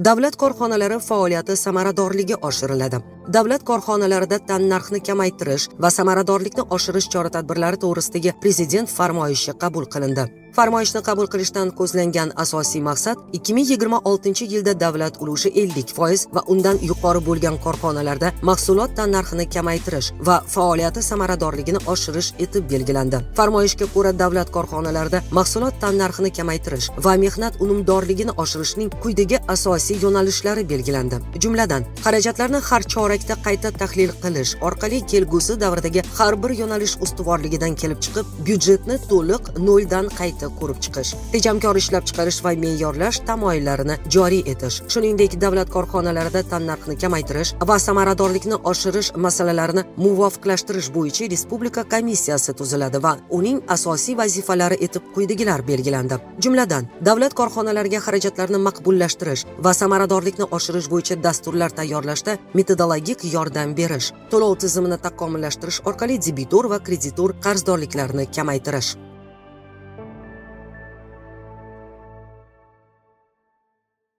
Davlat korxonalari faoliyati samaradorligi oshiriladi. Davlat korxonalarida tannarxni kamaytirish va samaradorlikni oshirish chora-tadbirlari to'g'risidagi Prezident farmoyishi qabul qilindi. Farmoyishni qabul qilishdan ko'zlangan asosiy maqsad 2026-yilda davlat ulushi 50% va undan yuqori bo'lgan korxonalarda mahsulot tannarxini kamaytirish va faoliyati samaradorligini oshirish etib belgilandi. Farmoyishga ko'ra, davlat korxonalarida mahsulot tannarxini kamaytirish va mehnat unumdorligini oshirishning quyidagi asosiy yo'nalishlari belgilandi. Jumladan, xarajatlarni har chorakda qayta tahlil qilish orqali kelgusi davrdagi har bir yo'nalish ustuvorligidan kelib chiqib, byudjetni to'liq noldan qayta ko'rib chiqish, tejamkor ishlab chiqarish va me'yorlash tamoyillarini joriy etish, shuningdek, davlat korxonalarida tannarxni kamaytirish va samaradorlikni oshirish masalalarini muvofiqlashtirish bo'yicha respublika komissiyasi tuziladi va uning asosiy vazifalari etib quyidagilar belgilandi. Jumladan, davlat korxonalariga xarajatlarni maqbullashtirish va samaradorlikni oshirish bo'yicha dasturlar tayyorlashda metodologik yordam berish, to'lov tizimini takomillashtirish orqali debitor va kreditor qarzdorliklarni kamaytirish.